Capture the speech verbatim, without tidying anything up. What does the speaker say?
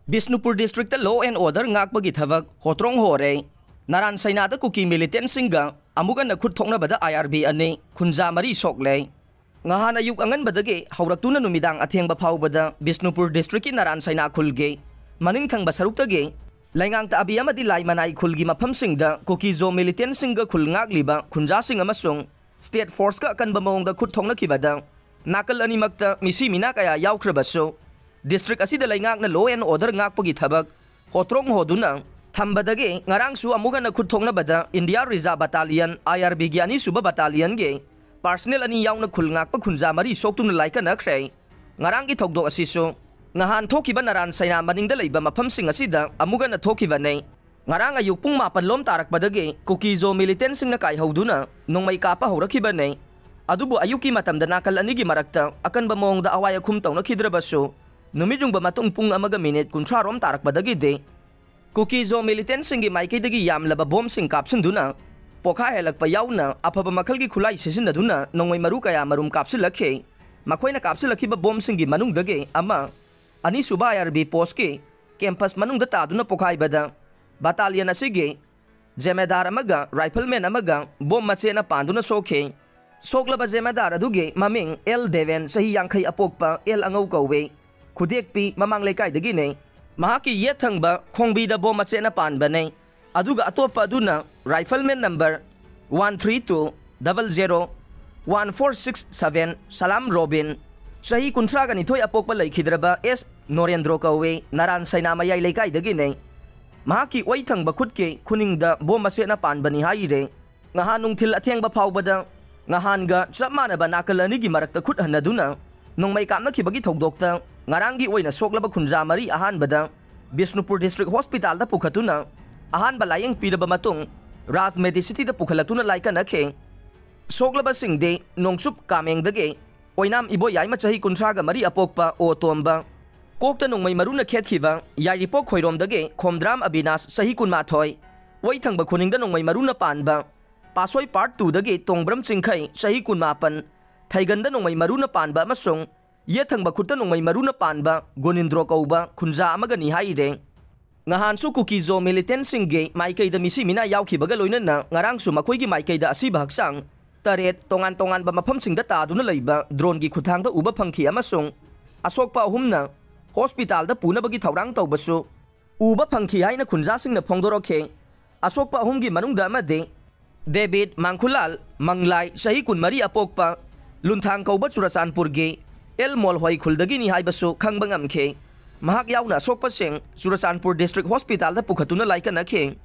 Bishnupur districtꯇ law and order ꯉꯥꯛꯄꯒꯤ ꯊꯕꯛ ꯍꯣꯇ꯭ꯔꯣꯡ ꯍꯣꯔꯦ꯫ ꯅꯔꯥꯟ ꯁꯩꯅꯥꯗ ꯀꯨꯀꯤ militantꯁꯤꯡꯒ ꯑꯃꯨꯛ ꯍꯟꯅ ꯈꯨꯠ ꯊꯣꯛꯅꯕꯗ IRB ꯑꯅꯤ, ꯈꯨꯟꯖꯥ ꯃꯔꯤ ꯁꯣꯛꯂꯦ꯫ ꯉꯍꯥꯟ ꯑꯌꯨꯛ ꯑꯉꯟꯕꯗꯒꯤ ꯍꯧꯔꯛꯇꯨꯅ ꯅꯨꯃꯤꯗꯥꯡ ꯑꯊꯦꯡꯕ ꯐꯥꯎꯕꯗ ꯕꯤꯁꯅꯨꯄꯨꯔ districtꯀꯤ ꯅꯔꯥꯟ ꯁꯩꯅꯥ ꯈꯨꯜꯒꯤ ꯃꯅꯤꯡ ꯊꯪꯕ ꯁꯔꯨꯛꯇꯒꯤ ꯂꯩꯉꯥꯡꯇ ꯑꯕꯤ ꯑꯃꯗꯤ ꯂꯥꯏꯃꯅꯥꯏ ꯈꯨꯜꯒꯤ ꯃꯐꯝꯁꯤꯡꯗ ꯀꯨꯀꯤꯖꯣ militantꯁꯤꯡꯒ ꯈꯨꯜ ꯉꯥꯛꯂꯤꯕ ꯈꯨꯟꯖꯥꯁꯤꯡ ꯑꯃꯁꯨꯡ state forceꯀ ꯑꯀꯟꯕ ꯃꯑꯣꯡꯗ ꯈꯨꯠ ꯊꯣꯛꯅꯈꯤꯕꯗ ꯅꯥꯀꯜ ꯑꯅꯤꯃꯛꯇ ꯃꯤꯁꯤ ꯃꯤꯅꯥ ꯀꯌꯥ ꯌꯥꯎꯈ꯭ꯔꯕꯁꯨ, district ꯑꯁꯤꯗ ꯂꯩꯉꯥꯛꯅ law and order ꯉꯥꯛꯄꯒꯤ ꯊꯕꯛ ꯍꯣꯇ꯭ꯔꯣꯡ ꯍꯣꯗꯨꯅ ꯊꯝꯕꯗꯒꯤ ꯉꯔꯥꯡꯁꯨ ꯑꯃꯨꯛ ꯍꯟꯅ ꯈꯨꯠ ꯊꯣꯛꯅꯕꯗ India Reserve Battalion, IRBꯒꯤ ꯑꯅꯤꯁꯨꯕ battalionꯒꯤ personnel ꯑꯅꯤ ꯌꯥꯎꯅ ꯈꯨꯜ ꯉꯥꯛꯄ ꯈꯨꯟꯖꯥ ꯃꯔꯤ ꯁꯣꯛꯇꯨꯅ ꯂꯥꯏꯀꯠꯅꯈ꯭ꯔꯦ꯫ ꯉꯔꯥꯡꯒꯤ ꯊꯧꯗꯣꯛ ꯑꯁꯤꯁꯨ ꯉꯍꯥꯟ ꯊꯣꯛꯈꯤꯕ ꯅꯔꯥꯟ ꯁꯩꯅꯥ ꯃꯅꯤꯡꯗ ꯂꯩꯕ ꯃꯐꯝꯁꯤꯡ ꯑꯁꯤꯗ ꯑꯃꯨꯛ ꯍꯟꯅ ꯊꯣꯛꯈꯤꯕꯅꯤ꯫ ꯉꯔꯥꯡ ꯑꯌꯨꯛ ꯄꯨꯡ ꯃꯥꯄꯟ ꯂꯣꯝ ꯇꯥꯔꯛꯄꯗꯒꯤ ꯀꯨꯀꯤꯖꯣ militantꯁꯤꯡꯅ ꯀꯥꯏꯍꯧꯗꯨꯅ ꯅꯣꯡꯃꯩ ꯀꯥꯞꯄ ꯍꯧꯔꯛꯈꯤꯕꯅꯤ꯫ ꯑꯗꯨꯕꯨ ꯑꯌꯨꯛꯀꯤ ꯃꯇꯝꯗ ꯅꯥꯀꯜ ꯑꯅꯤꯒꯤ ꯃꯔꯛꯇ ꯑꯀꯟꯕ ꯃꯑꯣꯡꯗ ꯑꯋꯥꯏ ꯑꯈꯨꯝ ꯇꯧꯅꯈꯤꯗ꯭ꯔꯕꯁꯨ, ꯅꯨꯃꯤꯠ ꯌꯨꯡꯕ ꯃꯇꯨꯡ ꯄꯨꯡ ꯑꯃꯒ minute ꯀꯨꯟꯊ꯭ꯔꯥ ꯔꯣꯝ ꯇꯥꯔꯛꯄꯗꯒꯤꯗꯤ ꯀꯨꯀꯤꯖꯣ militantꯁꯤꯡꯒꯤ ꯃꯥꯏꯀꯩꯗꯒꯤ ꯌꯥꯝꯂꯕ ꯕꯣꯝꯁꯤꯡ ꯀꯥꯞꯁꯤꯟꯗꯨꯅ ꯄꯣꯈꯥꯏꯍꯜꯂꯛꯄ ꯌꯥꯎꯅ ꯑꯐꯕ ꯃꯈꯜꯒꯤ ꯈꯨꯠꯂꯥꯏ ꯁꯤꯖꯤꯟꯅꯗꯨꯅ ꯅꯣꯡꯃꯩ ꯃꯔꯨ ꯀꯌꯥ ꯃꯔꯨꯝ ꯀꯥꯞꯁꯤꯜꯂꯛꯈꯤ꯫ ꯃꯈꯣꯏꯅ ꯀꯥꯞꯁꯤꯜꯂꯛꯈꯤꯕ ꯕꯣꯝꯁꯤꯡꯒꯤ ꯃꯅꯨꯡꯗꯒꯤ ꯑꯃ ꯑꯅꯤꯁꯨꯕ IRB postꯀꯤ campus ꯃꯅꯨꯡꯗ ꯇꯥꯗꯨꯅ ꯄꯣꯈꯥꯏꯕꯗ battalion ꯑꯁꯤꯒꯤ ꯖꯦꯃꯦꯗꯥꯔ ꯑꯃꯒ rifleman ꯑꯃꯒ ꯕꯣꯝ ꯃꯆꯦꯠꯅ ꯄꯥꯟꯗꯨꯅ ꯁꯣꯛꯈꯤ꯫ ꯁꯣꯛꯂꯕ ꯖꯦꯃꯦꯗꯥꯔ ꯑꯗꯨꯒꯤ ꯃꯃꯤꯡ ꯑꯦꯜ ꯗꯦꯕꯦꯟ, ꯆꯍꯤ ꯌꯥꯡꯈꯩ ꯑꯄꯣꯛꯄ, ꯑꯦꯜ ꯑꯉꯧ ꯀꯧꯏ꯫ ꯈꯨꯗꯦꯛꯄꯤ, ꯃꯃꯥꯡ ꯂꯩꯀꯥꯏꯗꯒꯤꯅꯤ꯫ ꯃꯍꯥꯛꯀꯤ ꯌꯦꯠ ꯊꯪꯕ ꯈꯣꯡꯕꯤꯗ ꯕꯣꯝ ꯃꯆꯦꯠꯅ ꯄꯥꯟꯕꯅꯤ꯫ ꯑꯗꯨꯒ ꯑꯇꯣꯞꯄ ꯑꯗꯨꯅ rifleman number one three two double zero one four six seven ꯁꯂꯥꯝ ꯔꯣꯕꯤꯟ, ꯆꯍꯤ ꯀꯨꯟꯊ꯭ꯔꯥꯒ ꯅꯤꯊꯣꯏ ꯑꯄꯣꯛꯄ ꯂꯩꯈꯤꯗ꯭ꯔꯕ ꯑꯦꯁ ꯅꯣꯔꯦꯟꯗ꯭ꯔꯣ ꯀꯧꯏ, ꯅꯔꯥꯟ ꯁꯩꯅꯥ ꯃꯌꯥꯏ ꯂꯩꯀꯥꯏꯗꯒꯤꯅꯤ꯫ ꯃꯍꯥꯛꯀꯤ ꯑꯣꯏ ꯊꯪꯕ ꯈꯨꯠꯀꯤ ꯈꯨꯅꯤꯡꯗ ꯕꯣꯝ ꯃꯆꯦꯠꯅ ꯄꯥꯟꯕꯅꯤ ꯍꯥꯏꯔꯦ꯫ ꯉꯍꯥꯟ ꯅꯨꯡꯊꯤꯜ ꯑꯊꯦꯡꯕ ꯐꯥꯎꯕꯗ ꯉꯍꯥꯟꯒ ꯆꯞ ꯃꯥꯟꯅꯕ ꯅꯥꯀꯜ ꯑꯅꯤꯒꯤ ꯃꯔꯛꯇ ꯈꯨꯠ ꯍꯟꯅꯗꯨꯅ ꯅꯣꯡꯃꯩ ꯀꯥꯞꯅꯈꯤꯕꯒꯤ ꯊꯧꯗꯣꯛꯇ ꯉꯔꯥꯡꯒꯤ ꯑꯣꯏꯅ ꯁꯣꯛꯂꯕ ꯈꯨꯟꯖꯥ ꯃꯔꯤ ꯑꯍꯥꯟꯕꯗ ꯕꯤꯁꯅꯨꯄꯨꯔ district hospitalꯗ ꯄꯨꯈꯠꯇꯨꯅ ꯑꯍꯥꯟꯕ ꯂꯥꯌꯦꯡ ꯄꯤꯔꯕ ꯃꯇꯨꯡ ꯔꯥꯖ medicityꯗ ꯄꯨꯈꯠꯂꯛꯇꯨꯅ ꯂꯥꯏꯀꯠꯅꯈꯤ꯫ ꯁꯣꯛꯂꯕꯁꯤꯡꯗꯤ ꯅꯣꯡꯆꯨꯞ ꯀꯥꯃꯦꯡꯗꯒꯤ ꯑꯣꯏꯅꯥꯝ ꯏꯕꯣꯌꯥꯏꯃ, ꯆꯍꯤ ꯀꯨꯟꯊ꯭ꯔꯥꯒ ꯃꯔꯤ ꯑꯄꯣꯛꯄ ꯑꯣ ꯇꯣꯝꯕ, ꯀꯣꯛꯇ ꯅꯣꯡꯃꯩ ꯃꯔꯨꯅ ꯈꯦꯠꯈꯤꯕ ꯌꯥꯏꯔꯤꯄꯣꯛ ꯈꯣꯏꯔꯣꯝꯗꯒꯤ ꯈꯣꯝꯗ꯭ꯔꯥꯝ ꯑꯕꯤꯅꯥꯁ, ꯆꯍꯤ ꯀꯨꯟꯃꯥꯊꯣꯏ, ꯑꯣꯏ ꯊꯪꯕ ꯈꯨꯅꯤꯡꯗ ꯅꯣꯡꯃꯩ ꯃꯔꯨꯅ ꯄꯥꯟꯕ, ꯄꯥꯁꯣꯏ part twoꯗꯒꯤ ꯇꯣꯡꯕ꯭ꯔꯝ ꯆꯤꯡꯈꯩ, ꯆꯍꯤ ꯀꯨꯟꯃꯥꯄꯟ, ꯐꯩꯒꯟꯗ ꯅꯣꯡꯃꯩ ꯃꯔꯨꯅ ꯄꯥꯟꯕ ꯑꯃꯁꯨꯡ ꯌꯦꯠ ꯊꯪꯕ ꯈꯨꯠꯇ ꯅꯣꯡꯃꯩ ꯃꯔꯨꯅ ꯄꯥꯟꯕ ꯒꯣꯅꯤꯟꯗ꯭ꯔꯣ ꯀꯧꯕ ꯈꯨꯟꯖꯥ ꯑꯃꯒꯅꯤ ꯍꯥꯏꯔꯦ꯫ ꯉꯍꯥꯟꯁꯨ ꯀꯨꯀꯤꯖꯣ ꯃꯤꯂꯤꯇꯦꯟꯁꯤꯡꯒꯤ ꯃꯥꯏꯀꯩꯗ ꯃꯤꯁꯤ ꯃꯤꯅꯥ ꯌꯥꯎꯈꯤꯕꯒ ꯂꯣꯏꯅꯅ ꯉꯔꯥꯡꯁꯨ ꯃꯈꯣꯏꯒꯤ ꯃꯥꯏꯀꯩꯗ ꯑꯁꯤꯕ ꯍꯛꯆꯥꯡ ꯇꯔꯦꯠ ꯇꯣꯉꯥꯟ ꯇꯣꯉꯥꯟꯕ ꯃꯐꯝꯁꯤꯡꯗ ꯇꯥꯗꯨꯅ ꯂꯩꯕ ꯗ꯭ꯔꯣꯟꯒꯤ ꯈꯨꯠꯊꯥꯡꯗ ꯎꯕ ꯐꯪꯈꯤ ꯑꯃꯁꯨꯡ ꯑꯁꯣꯛꯄ ꯑꯍꯨꯝꯅ ꯍꯣꯁꯄꯤꯇꯥꯜꯗ ꯄꯨꯅꯕꯒꯤ ꯊꯧꯔꯥꯡ ꯇꯧꯕꯁꯨ ꯎꯕ ꯐꯪꯈꯤ ꯍꯥꯏꯅ ꯈꯨꯟꯖꯥꯁꯤꯡꯅ ꯐꯣꯡꯗꯣꯔꯛꯈꯤ꯫ ꯑꯁꯣꯛꯄ ꯑꯍꯨꯝꯒꯤ ꯃꯅꯨꯡꯗ ꯑꯃꯗꯤ ꯗꯦꯕꯤꯠ ꯃꯥꯡꯈꯨꯂꯥꯜ ꯃꯪꯂꯥꯏ, ꯆꯍꯤ ꯀꯨꯟꯃꯔꯤ ꯑꯄꯣꯛꯄ, ꯂꯨꯟꯊꯥꯡ ꯀꯧꯕ ꯆꯨꯔꯆꯥꯟꯄꯨꯔꯒꯤ ꯑꯦꯜ ꯃꯣꯜꯍꯣꯏ ꯈꯨꯜꯗꯒꯤꯅꯤ ꯍꯥꯏꯕꯁꯨ ꯈꯪꯕ ꯉꯝꯈꯤ꯫ ꯃꯍꯥꯛ ꯌꯥꯎꯅ ꯑꯁꯣꯛꯄꯁꯤꯡ ꯆꯨꯔꯆꯥꯟꯄꯨꯔ ꯗꯤꯁꯇ꯭ꯔꯤꯛ ꯍꯣꯁꯄꯤꯇꯥꯜꯗ ꯄꯨꯈꯠꯇꯨꯅ ꯂꯥꯏꯀꯠꯅꯈꯤ꯫